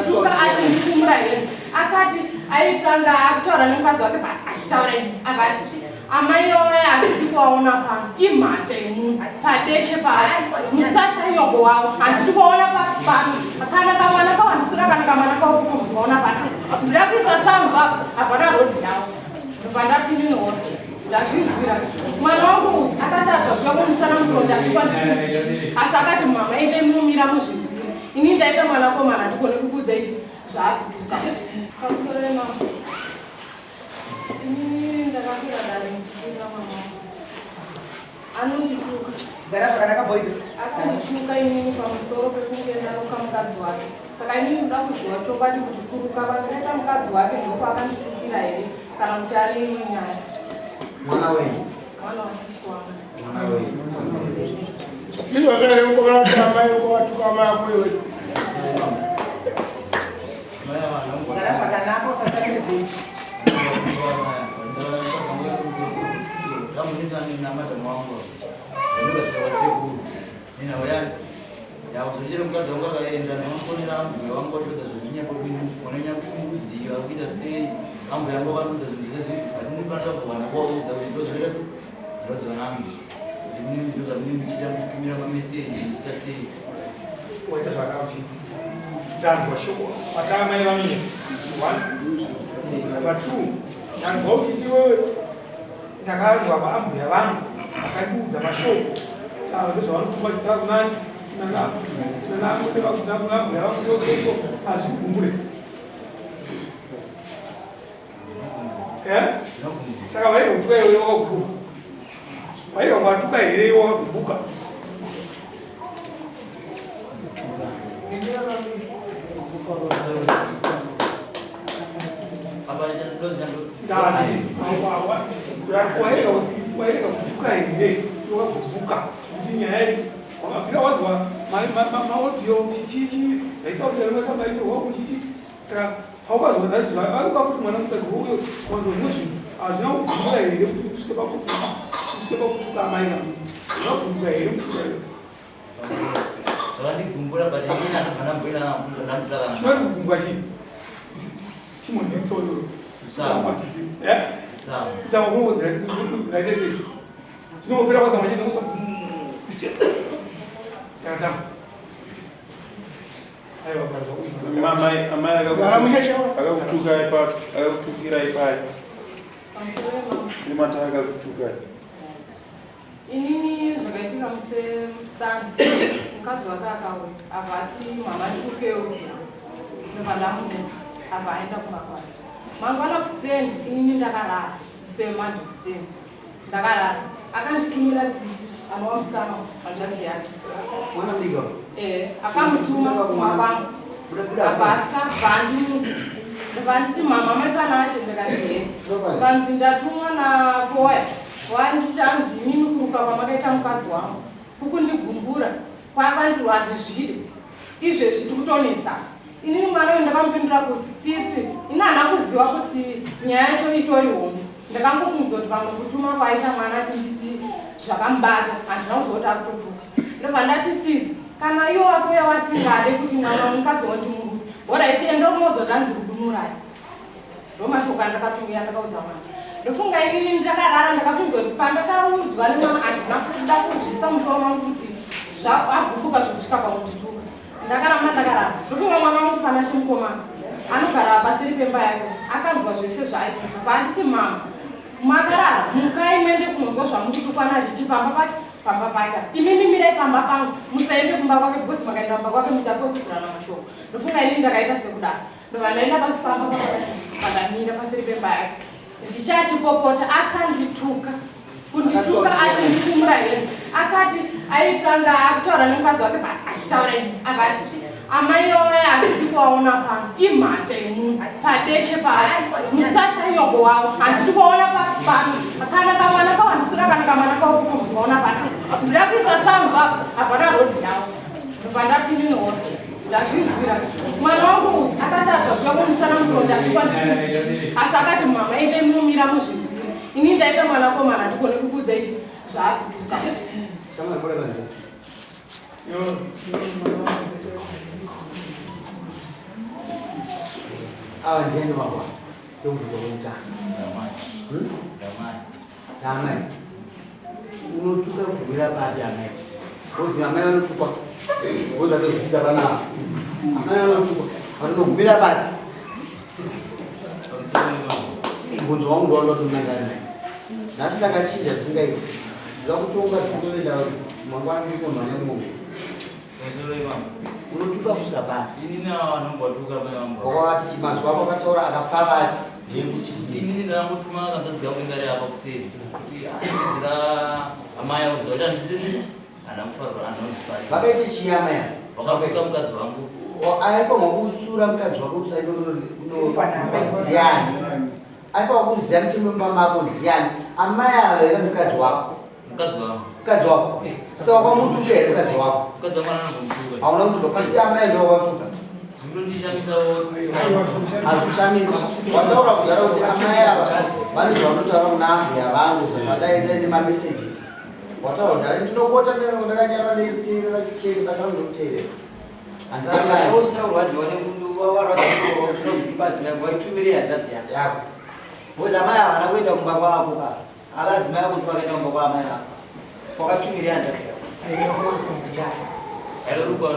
Kundituka achindikumura hembe. Akati aitanga akutaura nemukadzi wake but achitaura ini akati amai vaya hatidi kuvaona pano imhata yemunhu pabeche pavo musatanyoko wavo handidi kuvaona pano kana kamwana kavo handisina kana kamwana kavo kutombovaona pano ndoda kuisa sangu apa hapana rodhi yavo ndobva ndati ndinoona ndazvinzwira mwana wangu uyu akatadza kuya kumusana mutonda achikwanditiichi asi akati mama endai munomira muzvinzwira ini ndaita mwanakomana handikone kukuudza ichi zvaakutuka pamusoro remambo ini ndakakwira dare ndichikwira mwana wangu anondituka Gara zvakanaka boy. Akandituka inini pamusoro pekunge ndaruka mukadzi wake. Saka inini ndoda kuziva chokwadi kuti kuruka kwandakaita mukadzi wake ndokwakanditukira here kana kuti ane imwe nyaya. Mwana wenyu. Mwana wasisi wangu. Mwana wenyu. Ndizvo zvakare ukomana kuti amai watuka amai ako iwe. Gara zvakanaka usatsamire benchi. Yakuzochera mukadzi wangu akaenda ndinofonera ambuya wangu vachiudza zvekunyepa wanonyanya kushungurudzika kuita sei ambuya wangu vanoudza zvinhu zvese zvi but ini panoda kuwana kuvaudza kuti ndozvanoita sei zvirwadziwa naambuya kuti mune ndozvamunenge muchiita muchitumira mameseji muchiita sei Waita zvakanaka kuti tanzwa shoko patamai vamire. One. Number two, ndanzwa kuti iwewe ndakanzwa vaambuya vangu vakandiudza mashoko ndozvavanotuma chita kunani nanambuya vangu iko hazvigumbure saka vairikutuka iwe wakagumbuka vairikutuka here iwe wakagumbuka wairega kutuka here wakagubuka kuti nyaya iyi wakabvira wanzwa maaudio chichichi zvaita kuti arimaisambairwa kuchichi saka paukazonazva varuka futi mwana mukadzi uyo wanzwa zvimwe zvinhu hazvina kugumbuka here kuti usvike pakutuka usvike pakutuka amai vangu hazvina kugumbuka here kutuka here Zvavandigumbura but inini handibva ndamboenda ndamutaka. Chinondigumbura chii? Chimonditsoyo. Kutsamwa. Eh? Kutsamwa. Kutsamwa kunokudzira sei? Chinongopera kwatsamwa chete kutsamwa. Takatsamwa. Aiwa kwa Amai amai akakutuka ipapo, akakutukira ipapo. Pamusoro yemambo. Simata akakutuka. Inini zvakaitika musi weSunday mukadzi wake akauya abva ati mama ndikukewo ndobva ndamuruka abva aenda kumba kwake. Mangwana kuseni inini ndakarara musi weMonday kuseni ndakarara akanditumira tsitsi anova musikana hanzvadzi yake Mwana mudiki wako. Eh, akamutuma kumba kwangu abva asvika abva andiudza ndobva anditi mama mai Panashe ndikati he zvikanzi ndatumwa nafoya Wanditi hanzi imimi kuruka kwamakaita mukadzi wangu kukundigumbura kwakandirwa handizvide izvezvi tikutonetsana inini mwana uyu ndakamupindura kuti tsitsi ini handina kuziva kuti nyaya yacho itori hombe ndakangofungidzwa kuti pamwe kutuma kwaita mwana achinditi zvakamubata handina kuziva kuti akutotuka ndobva ndati tsitsi kana iwo wafuya wasingade kuti mwana wemukadzi wandimurume horaiti enda unoudza kuti hanzi rudunurai Ndomashoko andakatumira ndakaudza mwana. Ndofunga inini ndakarara ndakafunga kuti pandakaudzwa nemwana handina kuda kuzvisa musoro mangu kuti zvagumbuka zvekusvika pakundituka. Ndakaramba ndakarara. Ndofunga mwana wangu Panashe mukomana anogara paseri pemba yake akanzwa zvese zvaaituka. Paanditi mama makarara mukai muende kunonzwa zvamukutukwa naRichi pamba pake pamba pake. Imimi mirai pamba pangu musaende kumba kwake because makaenda kumba kwake muchaposidzirana mashoko. Ndofunga inini ndakaita sekudaro. Ndobva ndaenda pasi pamba pandamira paseri pemba yake ndichachipopota akandituka kundituka achindikumura hembe akati aitanga akutaura nemukadzi wake but achitaura ini akati amai vaya hatidi kuvaona pano imhata yemunhu pabeche pavo musatanyoko wavo handidi kuvaona pano kana kamwana kavo handisina kana kamwana kavo kutombovaona pano ndoda kuisa sangu apa hapana rodhi yavo ndobva ndati ndinoona Ndazvinzwira mwana wangu uyu akatadza kuya kumusana mutonda achikwanditiichi asi akati mama endai munomira muzvinzwira ini ndaita mwanakomana handikone kukuudza ichi zvaakutuka Ava ndiani wako? Ndokubvunza kwekutanga. Ndamai. Hmm? Ndamai. Amai. Unotuka kubvira papi amai? Kozi amai vanotukwa. Kozi atozidzidza panapa. Amai vanotukwa. Vanogumira papi? Pamusoro imambo. Mubvunzo wangu ndowanoda kuti unangane naye. Nhasi ndakachinja zvisingaiti. Ndoda kutonga zvikutoenda mangwana ndikomhanya mombe. Pamusoro imambo. Unotuka kusvika papi? Inini ava vanombotuka mai vangu. Wakavati mazwi ako akataura akapfava acho ndeyekuti Inini ndakangotuma kanzadzi kangu ingari apa kuseri. Kuti aendedzera amai avo zvaita ndisese. Handina kufarira handina Vakaite chii amai ava? Vakakuta mukadzi wangu. Aifanirwa kutsura mukadzi wako kuti usaende ndiani? Aifanirwa kuziva mutemo wemumba mako ndiani? Amai ava here mukadzi wako? Mukadzi wangu. Mukadzi wako. Saka wakamutuka here mukadzi wako? Mukadzi wangu anongomutuka. Hauna kutuka. Pasi amai ndio wakatuka. Zvinondishamisawo. Hazvishamisi. Wataura kugara kuti amai ava vane zvavanotaura kuna ambuya vangu zvakadai dai nemamessages. Wataura kudhara ndinokota ndakanyarara ndichiteerera chete basa rangu ndekuteerera. Handina Usina kurwadziwa nekuwarwadziwa usina kuzotuka adzimai ako waitumirei hanzvadzi yako. Yako. Because amai havana kuenda kumba kwavo ka. Ava adzimai ako ndivo vakaenda kumba kwaamai ako. Wakatumirei hanzvadzi yako. Airukwa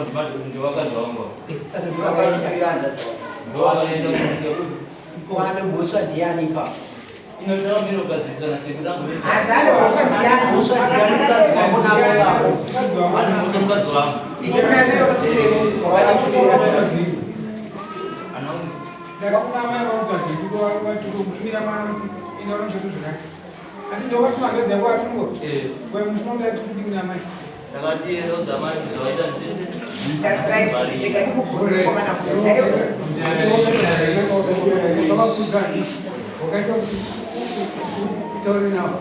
ndivakadzi wangu. Saka wakaitumira hanzvadzi yako. Ndovakaenda kutuka. Wane mhosva ndiani ipapo? Inotora mbiri kugadzirisana sekuti ambonetsa. Hanzani mhosva ndiani? Mhosva ndiani mukadzi wako naamai vako? Ane mhosva mukadzi wangu. Anonzi ndakati rodza amai kuti zvawaita zvese. Rega timubvunze mukomana Wakaita kuti utaure navo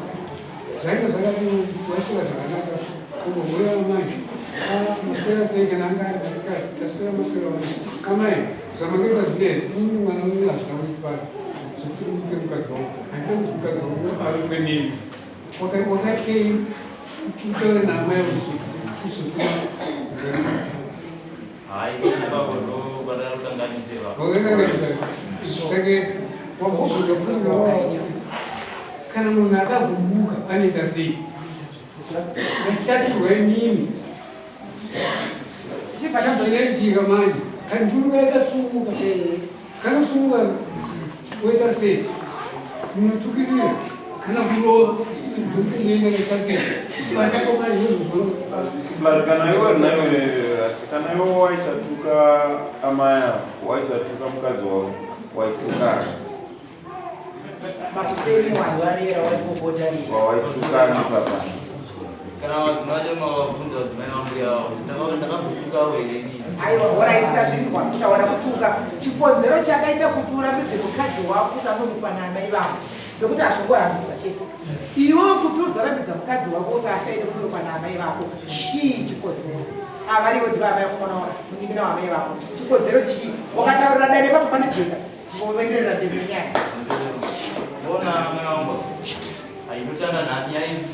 zvainge zvakati waisvika zvakanaka kungohurira manje maswera sei kana anga ari masikati taswera maswera manje amai zvamangaita zvinezvi ini mwana uyu hazvina kundifara zvekuti mupe mukadzi wangu handida kuti mukadzi wangu arikwe neni wakatei utaure naamai kuzotuma Hayi ipapo ndo pandakakukanganisira. Kana munhu akagumbuka anoita sei? Ndashatirwa inini. Chinoitika manje kandiruka yakasunguka kanosunguka woita sei? Munotukirira kana kurova ndokuti inoenda neshatira Plus kana iwe naiwe kana iwe waisatuka amai ako waisatuka mukadzi wako waituka Makuseni wa. Zuva riya waipopota riya. waitukani papa Kana vadzimai vacho mavabvunza vadzimai vangu yavo. Ndakambotukawo here inini? Aiwa, horaiti tazvinzwa kutaura kutuka. Chikonzero chakaita kuti urambidze mukadzi wako kuti anorukwa naamai vako ndokuti hazvingorambidzwa chete. Iwewe kuti uzorambidza mukadzi wako kuti asaende kunorukwa naamai vako, chii chikonzero? Avarivo ndivo amai vako mwana munin'ina waamai vako. Chikonzero chii? Wakataurira dare ipapo panojeka. Ngoenderera mberi nenyaya. Ona amai vangu. Hainotanga nhasi nyaya iyi.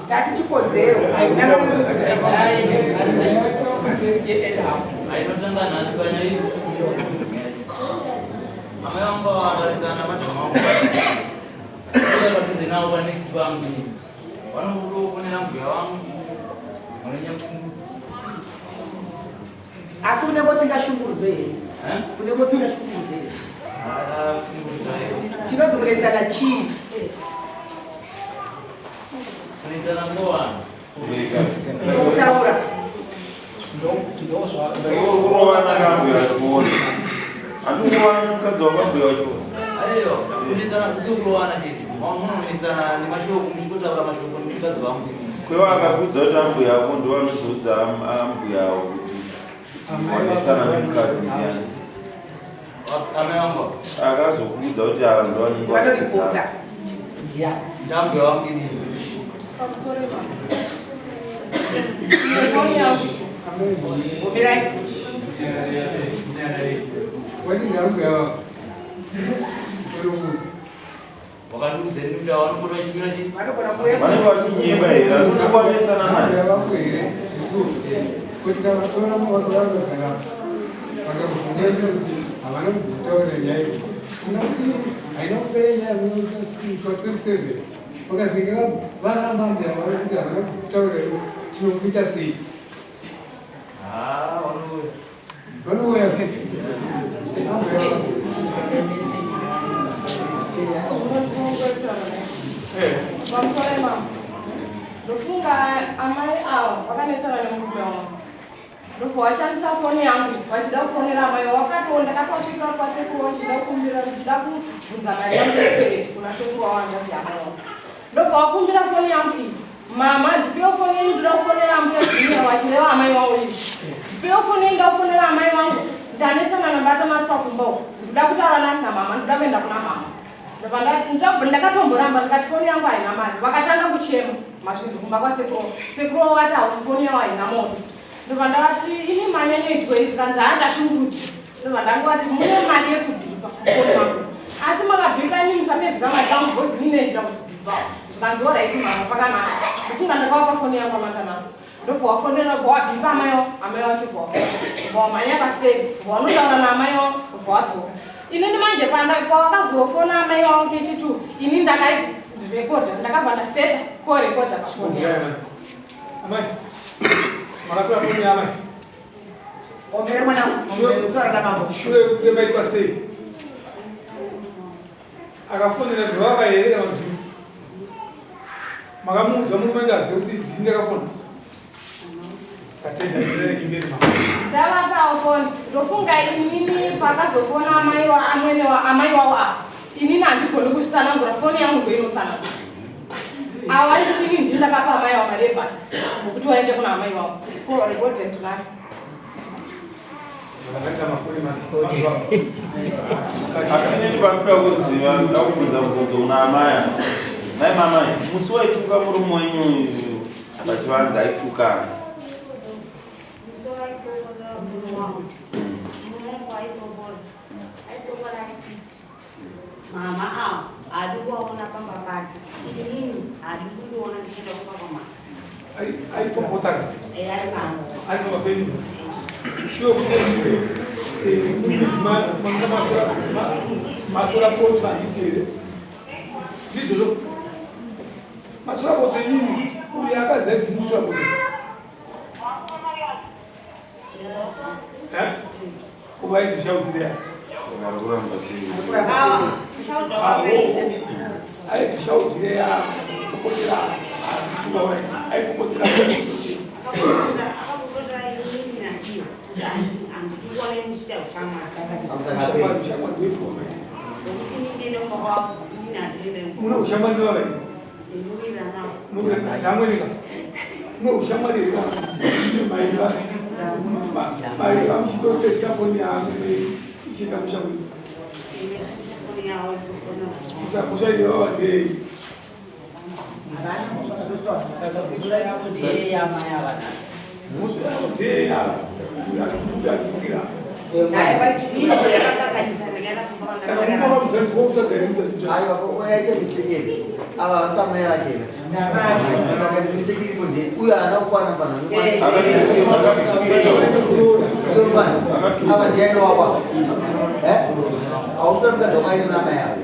Tati chikonzero. Hainotanga nhasi panyaya iyi. Amai vangu vakarisana madhamu vangu. Padhuze navo panext pangu. Vanotofonera mbuya vangu. Vanonyamuka. Asi unenge usingashungurudzwe here? Eh? Unenge usingashungurudzwe here? Ah, shungurudzwa here. Chinonzi kunetsana chii? Kunetsana ngowani. Kutaura. Kurovana kambuya wachiona handikurovana mukadzi wakambuya wachiona. Aiwa, kunetsana kusi kurowana chete. Munonetsana nemashoko muchingotaura mashoko nemukadzi wangu. Kwewa akakudza kuti ambuya ako ndo vanozoudza ambuya avo kuti wanetsana nemukadzi ndiani. Amai vangu Akazokuudza kuti ava ndo vanenge Vanoripota. Ndiani? ndambuya wangu inini. Pamusoro ipapo. Foni yangu. Gomerai. Wati ndambuya wako. Wakandiudza ini kuti avanopota vachitumira chii? Vanogona kuuya. Vanenge vachinyeba here handikuwanetsana naye. Ambuya vako here? Kuti kavatora vakagara vakakubvunza kuti Havana kumbotaura nyaya iyi. Kuna kuti haina kupera nyaya musi wa 27 vakazenge varamba mbuya vavo kuti havana kutaura tinokuita sei? Vanouya. Pamusoro mama. Ndofunga amai ava vakanetsana nemurume wavo. Ndobva washandisa foni yangu vachida kufonera amai wakatoona ndakatosvika kwasekuru vachida kukumbira ndichida kubvunza mari yangu yekwereti kuna sekuru wavo hanzvadzi yamai wavo. Ndobva wakumbira foni yangu iyi. Mama ndipewo foni yenyu ndoda kufonera ambuya Junior vachireva amai wavo iyi. Ndipewo foni yenyu ndoda kufonera amai vangu ndanetsana nabata matswa kumba uko. Ndoda kutaura nani namama ndoda kuenda kuna mama. Ndobva ndati ndakatomboramba ndikati foni yangu haina mari. Vakatanga kuchema mazvinhu kumba kwasekuru. Sekuru wavo vati foni yavo haina moto. Ndobva ndavati ini manyanyoitwei zvikanzi haa ndashungurudza. Ndobva ndangoti mune mari yekubhipa foni mangu. Asi makabhipa imi musapedzeka mari kangu because ini ndinoendera kuzobhipa. Zvikanzi oraiti mama pakanaka. Ndofunga ndakavapa foni yangu amatanazo. Ndobva wafonera ndobva wabhipa amai wavo amai vacho bva wafona. Ndobva wamhanya paseri ndobva wanotaura naamai wavo ndobva wadzoka. Inini manje pawakazofona amai wavo kechitu ini ndakairekodha ndakabva ndaseta korekodha pafoni yangu. Amai, makatora foni yaamai. Ombere mwana, ombere kutaura namambo. Shure kunge maitwa sei? Akafonera ndivava here kana kuti makamuudza murume ngazive kuti ndini ndakafona? Tatenda enderera imberi mama. Ndavapawo foni ndofunga inini pakazofona amai wa amwene wa amai wavo ava inini handigoni kuzvitsanangura foni yangu ndoinotsanangura ava vari kuti inini ndini ndakapa amai wavo mari yebhasi ngokuti waende kuna amai wavo ko recorded nayo Vakaita mafoni mazuva. Asi nini panoda kuziva ndoda kubvunza mubvunzo una amai ava. Nhai mamai, musi waituka murume wenyu uyu pachivanze aitukana. Mama avo haadi kuvaona pamba pake, inini haadi kundiona ndichienda kumba kwamama. Aipopota. Eh, ari pano. Ari pamba penyu. Shuwa kuti masora potso handiti here? Ndizvozvo. Masora potso inini uyu akaziva kuti musora potso. Eh? Kuva aizvishaudira. Aizvishaudira kupotera aipopotera. Mune ushamwari nevavaini? Ndamwenika. Mune ushamwari here maiva maiva muchitosecha foni yangu ichienda musha kwenyu? Musha ivava ndei? Aiwa, mistake yedu. Ava vasamai vachena. Saka mistake iripo ndei. Uyo haana kukwana fana. Ava ndiani wakwa? Eh? Hausi mukadzi wakaenda namai avo.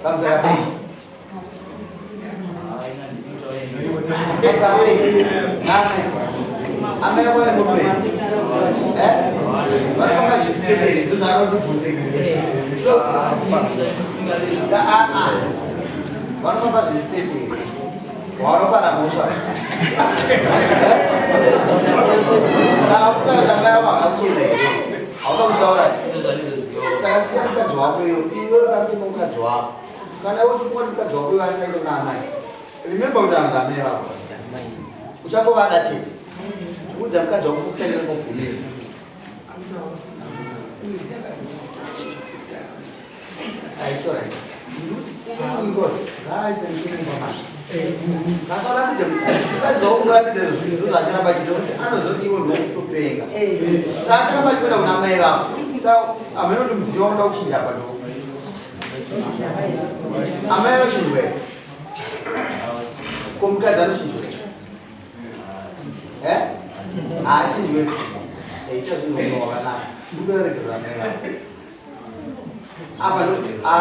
Pamusaka pei. Amai vako vane murume? Eh? Vanofamba zvisitenderi ndozvaanotibvunze. Vanofamba zvisitenderi. Vanopara mhosva. Saka kutaura amai vako havana kuchena here? Hausa kuzvitaura. Saka siya mukadzi wako iyo, iwe uda mukadzi wako. Kana iwe uchifunga kuti mukadzi wako iwe asaite kuna amai. Remember kuti vanhu amai vako. Uchangovada chete. Udza mukadzi wako kutangira kugumira. It's alright. Ngaise mutemo mama. Kasarambidze mukadzi wako kumurambidza izvo zvinhu ndozvaacharamba achiita kuti anozoti iwe ndokutopenga. Saka acharamba achikuenda kuna amai vako. Saka hameno kuti mudziyo wanoda kuchinja apa ndo. Amai anochinjwa here? Ko mukadzi anochinjwa here? Eh? Haachinjwe. Ita zvinhu mwoyo wakanaka. Kumbira regerero amai vako. Apa ndo ah.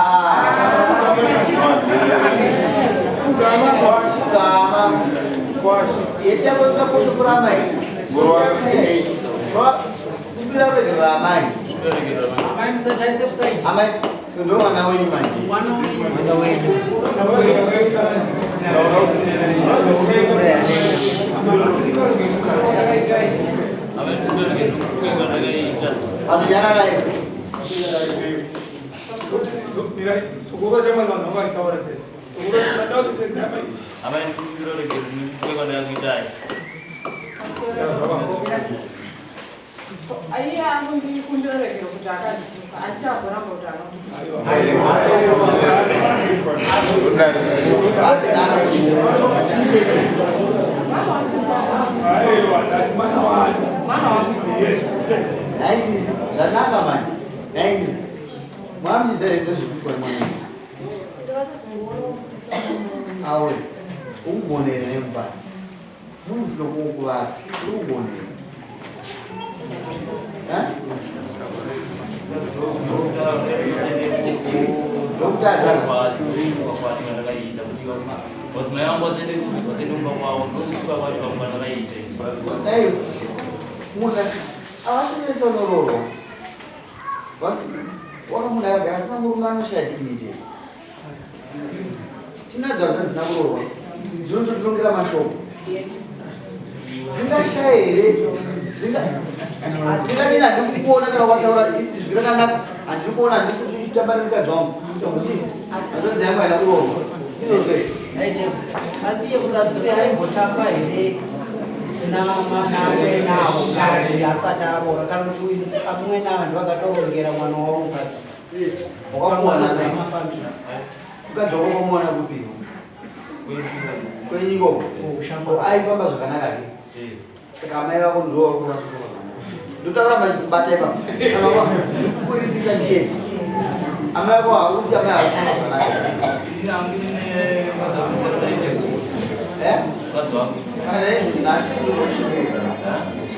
Kugama kugama. Yechako chako amai. Kumbira regerero amai. Amai musachaise kusaidi. Amai ndo mwana wenyu manje. Mwana wenyu. Mwana wenyu. Anonyarara here? Aiye anondikumbira regero kuti akandituka handichagoramba kuti anondituka. Mwana wangu. Naisisi zvanaka mani. Naisisi. Mwamisere ndozvikuitwa mwana. Awe. Ukugonera nemubani. Munhu tinokuukuvara. Ukugonera. Eh? Ndokutadza. Dai munhu avasi vese vanoroorwa. Wakamunhu akagara asina murume anoshaya dignity. Tinadzo hanzvadzi dzisina kuroorwa. Dzinototirongera mashoko. Dzingashaya here? Dzingatini handiri kukuona kana wataura izwi rakanaka, handiri kuona handiri kuchitamba nemukadzi wangu. Nokuti hanzvadzi yangu haina kuroorwa. Izvozvo here? Aite. Asi iye mukadzi uyu aimbotamba here namwena avo kare asati aroora kana kuti uyu amwena ava ndivo akatorongera mwana wavo mukadzi. Wakamuwana sei? Mafambiro. Mukadzi wako wakamuwana kupi? Kwenyu ikoko? Kushamba. Aifamba zvakanaka here? Saka amai vako ndivo vari kuona zvakanaka. Ndoda kuramba ndichikubata ipapo. Kana ndikukuripisa chete. Amai vako hakuti amai havakufamba zvakanaka. Eh? Saka naizvozvo nhasi ndozvakusvikira.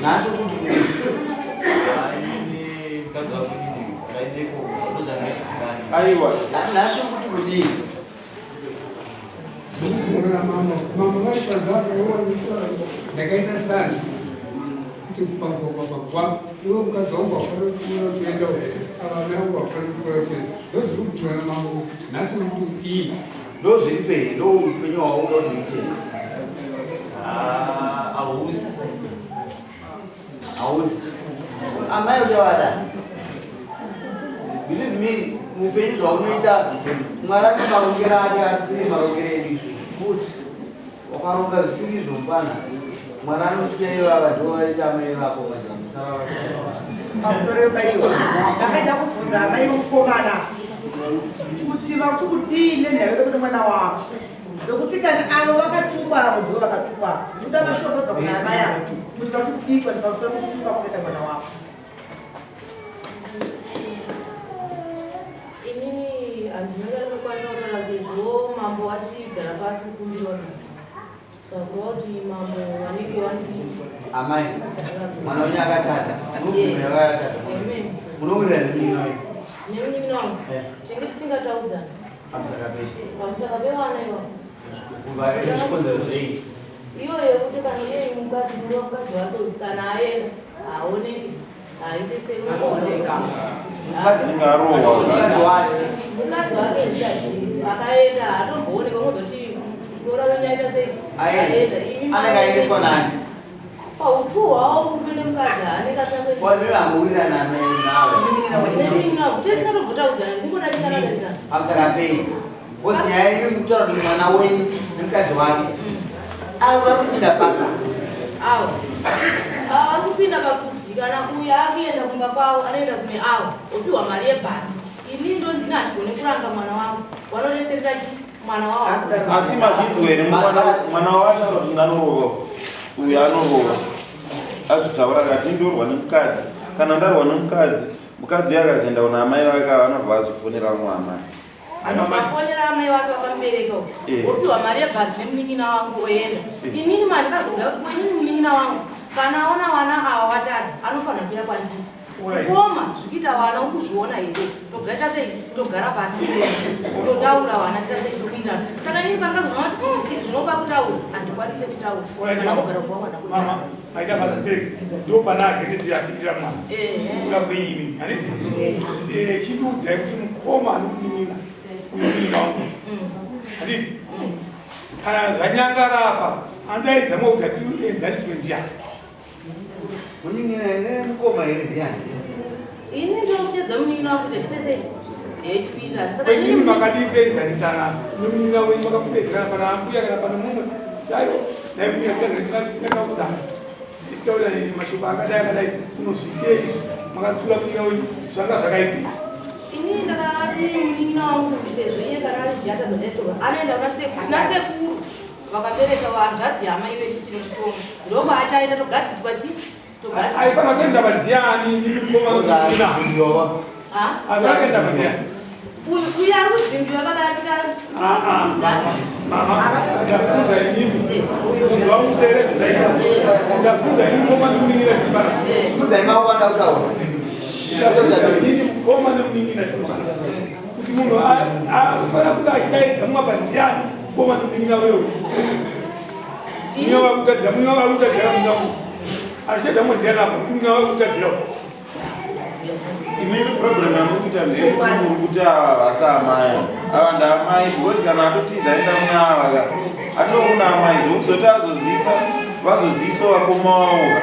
Nhasi kuti kudii? Aiwa. Nhasi kuti kudii? Ndakaisa sani kuti pagwagwagwa iwe mukadzi wangu wafanira kupfuura uchienda ava mai vangu wafanira kupfuura uchienda ndozviri kubvunzwa namambo kuti nhasi uri kuti kudii. Ndozviri pei? Ndo upenyu hwaunoda kuti uite. Hausi. Hausi. Amai uchavada. Believe me, muupenyu zvaunoita Mwari ane marongero ake asiri marongero edu isu. Good. Wakaronga zvisiri izvo mupana. Mwari anosiya ivava ndivo vaita amai vako manje vamusara vakaisa. Pamusoro pebaiwa ndakaida kubvunza amai vomukomana kuti vari kudii nenhau yekuda kune mwana wavo nokuti kana avo vakatukwa avo ndivo vakatukwa kuda mashoko obva kuna amai avo kuti vari kudii kwani pamusoro pekutuka kwakaita mwana wavo. Inini handina chandinokwanisa kutaura sezvo mambo watigara pasi kukumbirwa saka kuti mambo vanenge wandi Amai, mwana wenyu akatadza. Munobvumira vakatadza. Munowirirana nemunin'ina wenyu. Nemunin'ina wangu Eh. tinenge tisingataudzani Pamusaka pei? pamusaka pevana ivo. Kubva akaita zvikonzero zvei? Iyo yekuti kana iye mukadzi murova mukadzi wacho kana aenda haaoneki haaite Anooneka. Ingarohwa. Mukadzi wake. Mukadzi wake zvichazvii akaenda haatombooneka unozoti muroora wenyu aita sei. Aenda. Imi Anenge aendeswa nani? Pautu hwawo kupinde mukadzi haanenge asina kuenda. Kwa mimi amuwirirana nawe. Nemunin'ina wangu tisingatombotaudzana ndingodarikana Pamusaka pei? Because nyaya yenyu mukutaura kuti mwana wenyu nemukadzi wake. Avo vari kupinda paka. Avo avo vari kupinda pakuti kana uyu akuenda kumba kwavo anoenda kune avo opiwa mari yebhasi. Ini ndonzi ini handigone kuranga mwana wangu vanodetserera chi mwana wavo. Asi mazvinzwa here mwana mwana wacho kuti anorova uyu anorova azvitaura akati ndorwa nemukadzi kana ndarwa nemukadzi mukadzi uyu akazoenda kuna amai vake ava anobva azofonera vamwe amai. Anovafonera amai vake vakamubereka uko. Eh. Opiwa mari yebhazi nemunin'ina wangu oenda. Eh. Inini mandikazogaya kuti ko inini munin'ina wangu. Kana aona wana awa watadza, anofanira kuuya kwandiri. Koma zvikuita wana ukuzviona here? Togaita sei? Togara pasi totaura wana toita sei tokuitirana. Saka inini pandakazoona kuti izvi zvinopa kutaura, handikwanise kutaura. Kana kugara kumba kwana kuita. Mama, maita basa sei? Ndo pana agenesi yapindira mwana. Kuda kwenyimi, handiti? Eh, chitiudzai kuti mukoma anokunin'ina uyu munin'ina wangu. Handiti? Kana zvanyangara apa, anodaidza mwe kuti atienzaniswe ndiani? Munin'ina here mukoma here ndiani? Ini ndinoshedza munin'ina wangu kuti tiite sei? Twitter. Saka Inini makadii kuenzanisana nemunin'ina wenyu makapedzerana pana ambuya kana pana mumwe ayo dai munin'ina tikazarisingakaudzana tichitaura mashoko akadai akadai unozviitei izvi makatsura munin'ina wenyu zvanga zvakaipei. Inini ndakati munin'ina wangu sezvo iye kana ari zviata zvadaisova anoenda kuna sekuru tina sekuru vakabereka hanzvadzi yamai vedu tino chitongo ndokwaachaenda togadziriswa chi Aifana kuenda pandiani mukoma nokunin'ina aifanira kuenda pandiani uyu ari kudzimbiwa vakatika Mama, ndabvunza inini. Munhu wamusere kudai. Ndabvunza inini mukoma nemunin'ina tibara. Kudzai maoko andakutaura. Ndabvunza inini mukoma nemunin'ina tibara. Kuti munhu anofanira kunge achidaidza mumwe apa ndiani mukoma nemunin'ina wewe. Munin'ina wakutadzira, munin'ina wakutadzira munin'ina wangu. Achidaidza mumwe ndiani apa, munin'ina wakutadzira. Imimi problem yamuri kuita ndeyekuti muri kuti ava havasi amai ava ndaamai because kana atotiza aenda kuna ava ka atova kuna amai zvokuzoti azozisa vazozisa vakoma vavo ka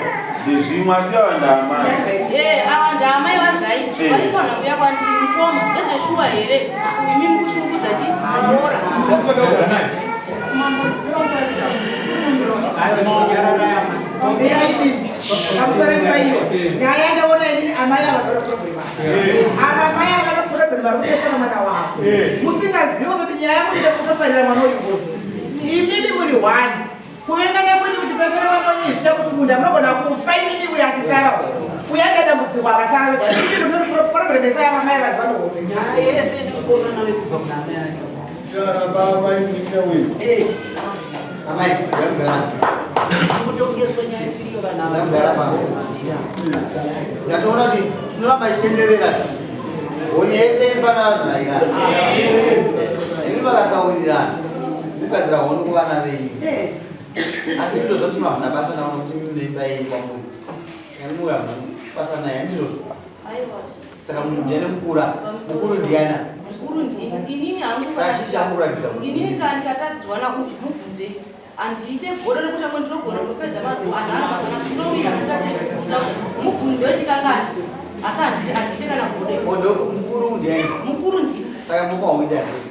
ndezvimwe asi ava ndaamai. Eh, ava ndaamai vari right vaifanira kuuya kwandiri mukoma ndezveshuwa here imi mukushungurudza chi roora. Pamusoro paiyo nyaya yandaona inini amai ava vane problem ava amai ava vane problem vari kupesana mwana wavo musingazivi kuti nyaya munoda kutoparira mwana uyu ngozi imimi muri one kuvengana kwenyu muchipesana mwana wenyu zvichakukunda munogona kufa imimi uyo achisara uyo ane dambudziko akasara vega imimi mutori problem yese yavamai vanhu vanohope Nyaya yese ine kubva kuna amai acho. Amai, ndakugara. Kutongeswa nyaya isiriyo vana ava. Ndakugara pano. Ndatoona kuti tinoramba tichitenderera. Honye yese iri pana vanhu vaira. Imi makasawirirana. Kugadzira hondo kuvana venyu. Asi ndinozva kuti hamuna basa navo nokuti mune imba yenyu kwamuri. Saka muwe hamuna basa naye handizvozvo. Saka munhu ndiani mukura? Mukuru ndiani? Mukuru ndini. Inini hangu Saka chii chamukuratidza kuti inini kana ndikatadzirwa nauyu mubvunzei handiite godo rekuti amwe ndinogona kupedza mazuva anhara mazana ndinowira mubvunze wetikangani asi handiite kana godo Godo mukuru ndiani? Mukuru ndini. Saka muka wakuita sei?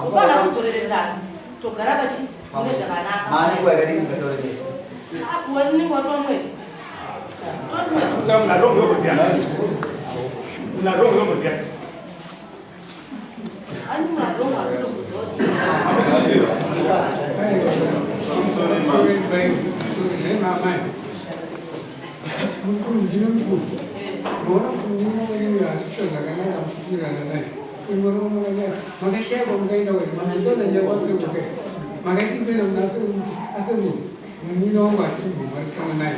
Ufanira kudzoreredzana togara pachi mune zvakanaka. Maani nguva yakadii musingataure nese? Ah, unenge watova mwedzi. Tori mwedzi. Ani munhu atinokuziva kuti Mukuru ndine mukuru. Maona kuti murume wenyu uyu haasi kuita zvakanaka muchiwirirana naye. Uyu murume makadai. Makashaya kwamukaenda wena. Makasana nyakwasekuke. Makadii kuenda kuna asekuru kuti asekuru munin'ina wangu hatisi kumbogarisana naye.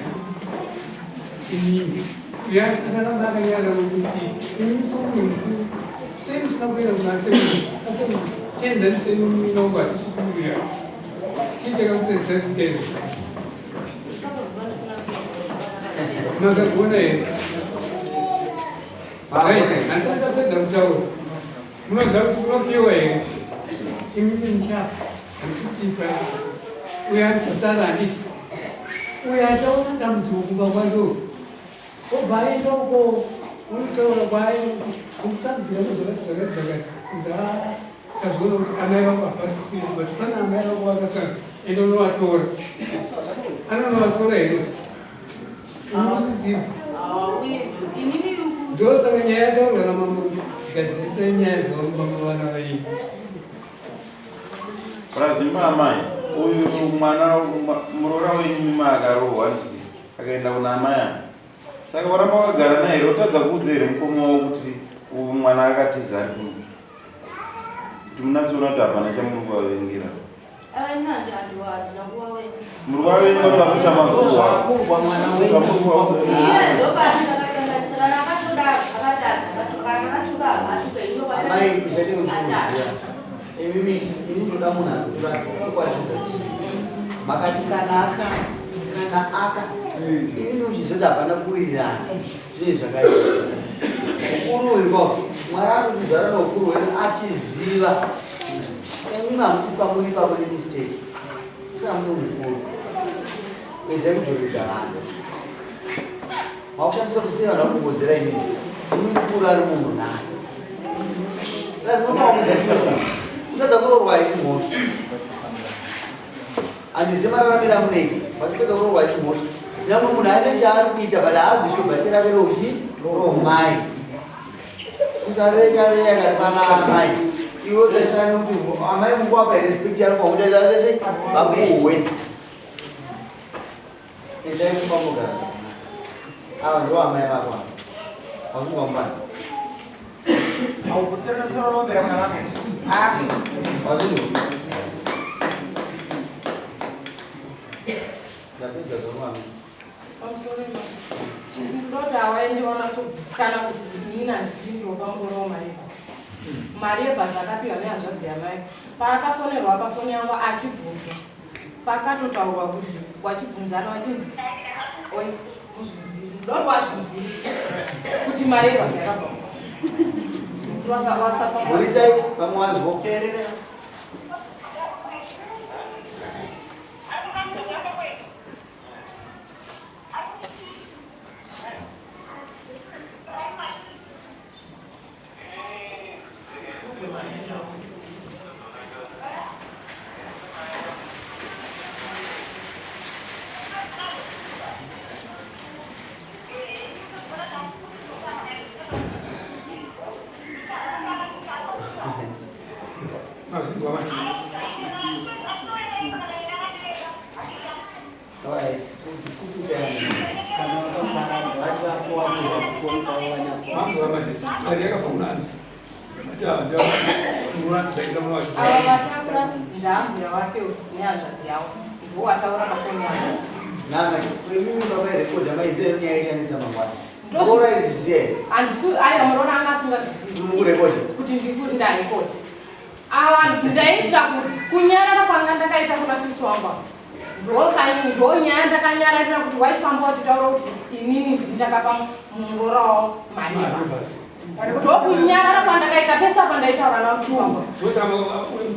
Inini. Uya akaramba akanyarara kuti imi musekuru mukuru. Sei musina kuenda kuna asekuru? Asekuru chienzanisei nomunin'ina wangu hatisi kuwirirana. Chii chakakutadzisai kuita izvi? Makagona here? Right, handisati ndapedza kutaura. Munoziva kuti kunofiwa here? Imi muchafa, handisi kutifa. Uyo achasara handiti. Uyo achaona dambudziko kumba kwake uko. Obva aenda uko unotaura kwaaenda kumukadzira zvakati zvakati zvakati. Kunzi haa tazoona kuti amai vangu havasisiri but pana amai vangu vakasara enda unovatora. Anonovatora here? Unosisira. Inini Ndosaka nyaya yataurwa namambo kuti gadzirisai nyaya dzavamubamba vana venyu. Prazima amai, uyu mwana muroora wenyu mima akarohwa nditi akaenda kuna amai ava. Saka waramba wakagara naye here wotadza kuudza here mukoma wavo kuti uyu mwana akatiza ari kuno? Kuti munatsoona kuti hapana chamuri kuvavengera. Muri vavenga kuti vakuita makuhwa. Amai zvatinge muchiziva imimi, ini ndoda munhu anotora chokwadi chizvachi makati kana aka kana aka, imimi muchiziva kuti hapana kuwirirana. Zvii zvakaita ukuru uyu ko Mwari anotizvara noukuru hwedu achiziva. Saka imimi hamusi pamuri ipapo nemistake, saka munhu mukuru edzai kudzoredza vanhu. Makushandisa kuti sei vanhu vari kugodzera imimi, timi mukuru ari munhu nhasi. Lazinomaomesa chimwe chinhu, kutadza kuroorwa haisi mhosva. Handizivi mararamiro amunoita, but kutadza kuroorwa haisi mhosva. Nyangwe munhu aine chaari kuita, but haabviswe bhachi rake rouchi roumai. Usareka reya kari pana amai. Iwe tarisana nekuti amai mukuwapa respect yanofanira kuita zvese vapuhwe. Endai kumba mugara zvakanaka. Ava ndo amai vako ava. Wazunga mubani. Wazunga. Ndapedza zvangu amai. Pamusoro ima. Ndoti hawaendi wanatsogusikana kuti inini handisi ndopa muroora wamari yebhasi. Mari yebhasi akapiwa nehanzvadzi yamai. Paakafonerwa pafoni yangu achibvunzwa, pakatotaurwa kuti wachibvunzana wachinzi oi muzvinzwiri. Ndoti wazvinzwiri kuti mari yebhasi yakabva. Wasapa. Burisai vamwe wanzwa. Mazvinzwa manje. Alright, chipisai. Kana vakaparara vachivafowanza kufoni kwavo vanyatso. Mazvinzwa manje. Mari yakabva kuna ani? Mati ava ndivo munoratidza mwana wacho. Ava vataura ndaambuya wake nehanzvadzi yavo ndiwo wataura pafoni yangu. Nana, imimi baba rekodha maiziva nyaya ichanetsa mangwana. Muroora izviziva here? Handisi aiwa, muroora anga asingazvizivi. Mukurekodha? Kuti ndikuri ndarekodha. Ava ndaiitira kuti kunyarara kwanga ndakaita kuna sisi wangu ava. Ndokani ndo nyaya ndakanyararira kuti waifamba wachitaura kuti inini ndini ndakapa muroora wavo mari yebhasi. Ndokunyarara kwandakaita pese apa ndaitaura navo sisi wangu.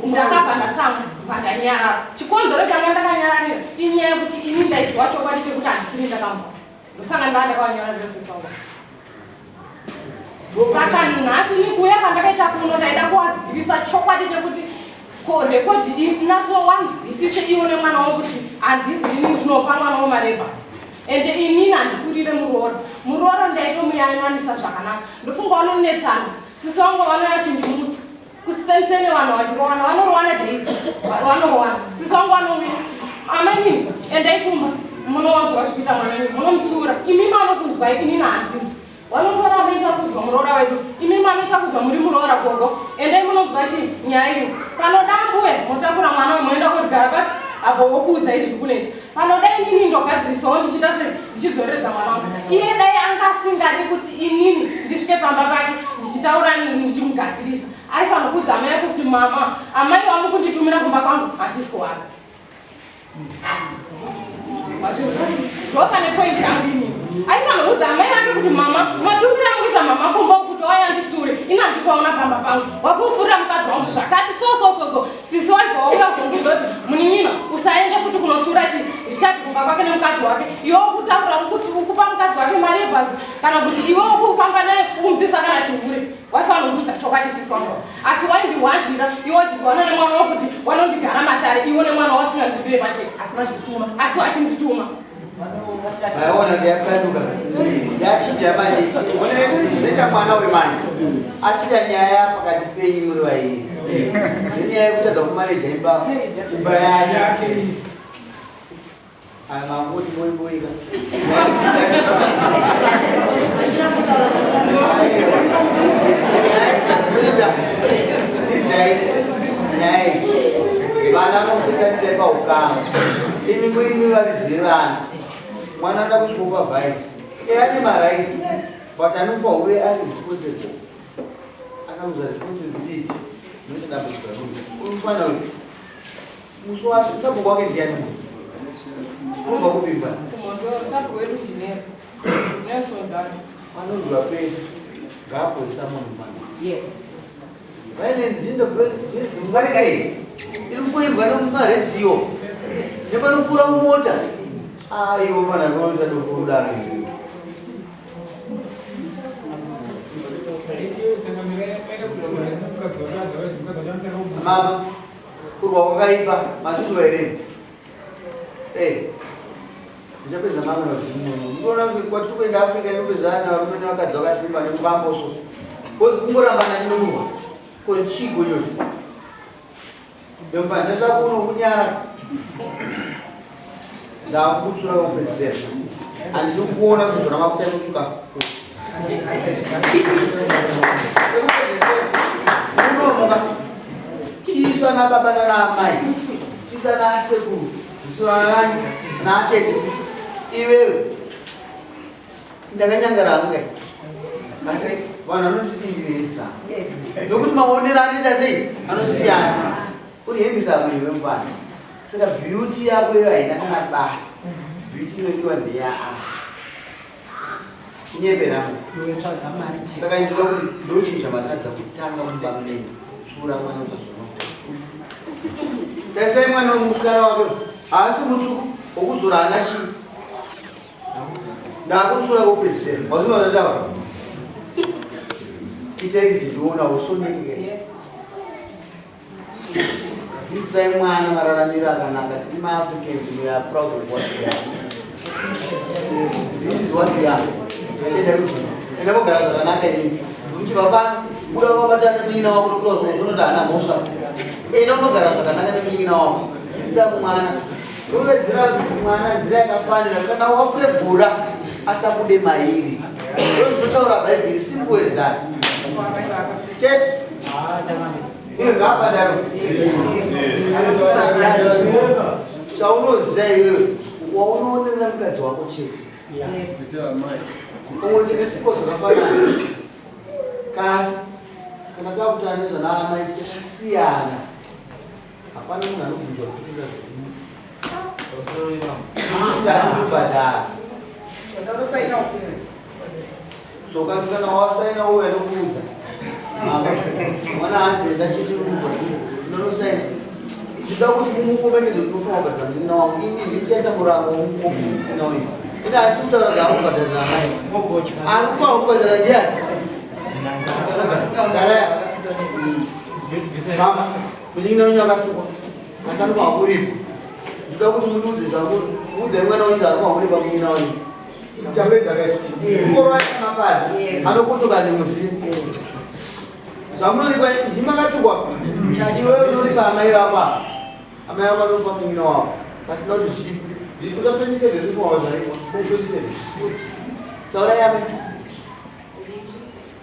Ndakabva ndatsamwa vandanyarara. Chikonzero changa ndakanyararira inyaya yekuti ini ndaiziva chokwadi chekuti handisini ndakamupa. Ndosaka ndaa ndakavanyararira sisi wangu. Saka nhasi ni kuuya kwandakaita kuno ndaida kuwazivisa chokwadi chekuti ko rekodhi inatso wanzwisise iwo nemwana wangu kuti handizi ini ndinopa mwana wamari ebhasi. Ende inini handifurire muroora. Muroora ndaitomuyananisa zvakanaka. Ndofunga vanonetsana. Sisi vangu vanouya vachindimutsa. Kusenisene vanhu vachirowana, vanorowana daily. Vanorowana. Sisi vangu vanouya. Amainini, endai kumba. Munowanzwa zvikuita mwana wenyu, munomutsiura. Imimi anokunzwai, inini handinzwi. Vanotora vanoita kudzwa muroora wedu. Imimi vanoita kudzwa muri muroora gogo. Endai munonzwa chi nyaya iyo. Panoda mbuya motakura mwana moenda kogara papi apo wokuudzai zviri kunetsa. Panoda inini ndogadzirisawo ndichiita se ndichidzoreredza mwana wangu. Iye dai anga asingadi kuti inini ndisvike pamba pake ndichitaura ndichimugadzirisa. Aifanira kuudza amai ake kuti mama, amai vamukunditumira kumba kwangu handisi kuwana. Ndopane point yangu inini. Aifanira kuudza amai vake kuti mama, matumira angu kuita mama kumba kuti waya nditsure. Ini handikuwaona pamba pangu. Wakufurira mukadzi wangu zvakati so so so so. Sisi waibva wauya kuzondiudza kuti munin'ina usaende futi kunotsura chi Richard kumba kwake nemukadzi wake. Iwe ukutaura kuti ukupa mukadzi wake mari yebhazi kana kuti iwe ukufamba naye ukumudzidzisa kana chihure. Waifanira kundiudza chokwadi sisi wangu. Asi waindihwandira iwe uchizivana nemwana wako kuti wanondigara matare iwe nemwana wasingandibudire pachena. Asi vachikutuma. Asi vachindituma. Maiona kuti yapanduka. Yachinja manje. Zvinoita mwana uyu manje. Asiya nyaya pakati penyu muri vairi. Nenyaya yekutadza kumaneja imba imba yake. Aya mangoti moimboika. Nyaya idzi dzidzai nyaya idzi. Vana vanokuisa. paukama. Imi murimi varidzi vevana. Mwana anoda kuiswa pavhaisi. Iye ane marights. But anopa uve ari responsible. Akamuza responsibility. Unoita dambudziko rauri. Uyu mwana uyu. Musi wake sabhuku wake ndiani munhu? Unobva kupi mwana? Kumhondoro sabhuku wedu ndinero. Nelson Gado. Anorwa pese. Ngaapoisa munhu mwana. Yes. Violence gender based violence iri kuimbwa nemumaredhiyo nepanopfuura mumota. Aiwa mwana unoita dokudaro iwe. Mama, kurwa kwakaipa mazvinzwa here? Eh. Ndichapedza mama nazvimwe. Munoona kuti kwatiri kuenda Africa inopedzana varume nevakadzi vakasimba nemubamboso. Kozi kungorambana nekurwa. Ko chii gonyocho? Ndombanjasa kuno kunyara. Ndakukutsura kupedzisira. Handidi kuona kuzora mafuta ekutsuka. Ekupedzisira. Munomuka. Tiiswa nababa nanaamai. Tiiswa nasekuru. Tiiswa nani naatete. Iwewe. Ndakanyangara hangu kai. Asi vanhu vanotiti ndinoendesa. Yes. Nokuti maonero anoita sei anosiyana. Uriendesa munhu wemupana. Saka beauty yako iyo haina kana basa. Beauty inodiwa ndeyaa. Kunyepera. Tsvaga mari. Saka ndinoda kuti ndochinja matadza kutanga mumba menyu. Tsura mwana usazona. Tarisai mwana wemusikana wake. Haasi mutsuku wokuzora hana chii. Ndakutsura kupedzisira. Wazviona zvataura? Ita exit uona usoneke. Yes. Dzidzisai mwana mararamiro akanaka. Tiri maAfricans, we are proud of what we are. This is what we are. Chienda kuti enda kugara zvakanaka inini. Uchibva pano, buda wakabatana nemunin'ina wako nokuti wazonoti haana mhosva. Enda unogara zvakanaka nemunin'ina wako. Dzidzisa mwana. Rovedzera mwana nzira yakafanira. Kana wakwegura asabude mairi. Ndozvinotaura Bhaibheri, simple as that. Chete. Iwe ngaabhadharo. Chaunoziva iwewe waunoonera mukadzi wako chete. Umwe takasikwa zvakafanana. Kasi kana takutaura nezvanaamai takasiyana. Hapana munhu anobvunzwa kutukira zvinhu. Kubhadhara. Ndanosaina ukuru. Tsoka kana wasaina uyo anokuudza. Mwana hanzi enda chete unonosaina. Ndinoda kuti mumukomekedze kuti unofanira kubhadhara munin'ina wangu. Ini ndimuchaisa murango womunin'ina wenyu. Ini handisi kutaura zvaari kubhadharira amai. Ari kufanira kubhadhara ndiani? Garaya. Mama, munin'ina wenyu akatukwa. Asi anofanira kuripa. Ndinoda kuti mundiudze zvangu. Muudzai mwana wenyu zvaanofanira kuripa munin'ina wenyu. Tapedza kaizvo. Mukoro mapazi anokotoka nemuzimu. Zvamunoripa ndimi makatukwa. Iwewe unoripa amai vako apa. Amai vako vanopa munin'ina wavo. Pasina kuti zvipi. Zvikuta 27 zvikuwa zvaikwa. Sei 27. Taurai amai.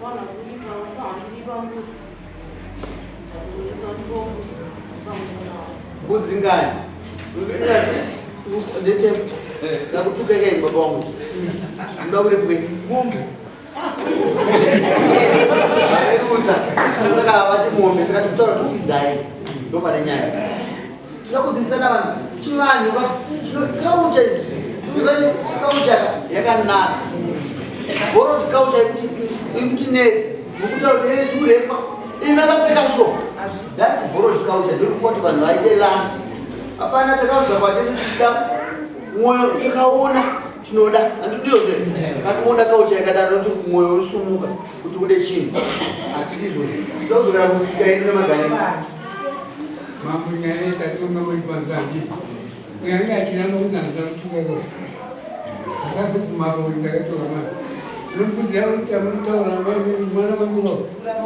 Wana kuripa pandipa mbudzi. Ndatipa mbudzi. Mbudzi ngani? Ndete. Ndakutuka kai baba wangu. Ndoda kuripwe. Mombe. Vairutsa. Saka havati mombe, saka tikutaura tukidzai. Ndo pane nyaya. Tinoda kudzidzisana vanhu chivanhu culture is culture yakanaka. Borrowed culture yekuti iri kutinetsa. Mukutaura kuti eh, tikurepa. Imi makapfeka so. That's borrowed culture. Ndiri kuti vanhu vaite last. Hapana takazwa kwatese tichida mwoyo takaona tinoda handindizvo asi moda culture yakadaro nokuti mwoyo unosumuka kuti ude chinhu hatidi izvozvo todzokera kutsika yedu nemagariro. Mambo nyaya tatonga muri panzanji. Uyange achiramba kuti handina kutuka ikoko. Asazobvuma kuti ndakatora mwana. Unokudzira kuti amutaura mwana wangu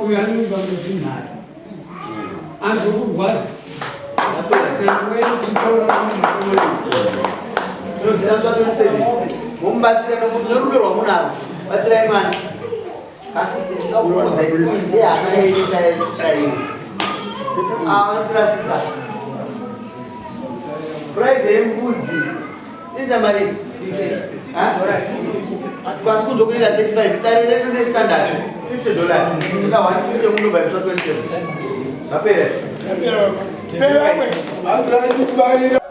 uyu anoimba mudzinhatu. Anzokurwadza. Tinodzira musi wa 27 momubatsira nokuti nerudo rwamunaro batsirai mwana asi tinoda kukuudza ndehama yenyu chaiyo vanotirasisa. Price yembudzi inoita mari kwasi kunzwa kunoita 35 dare redu nestandard 50 dollars saka 150 munobva iswa 27 zvapera. Zvapera.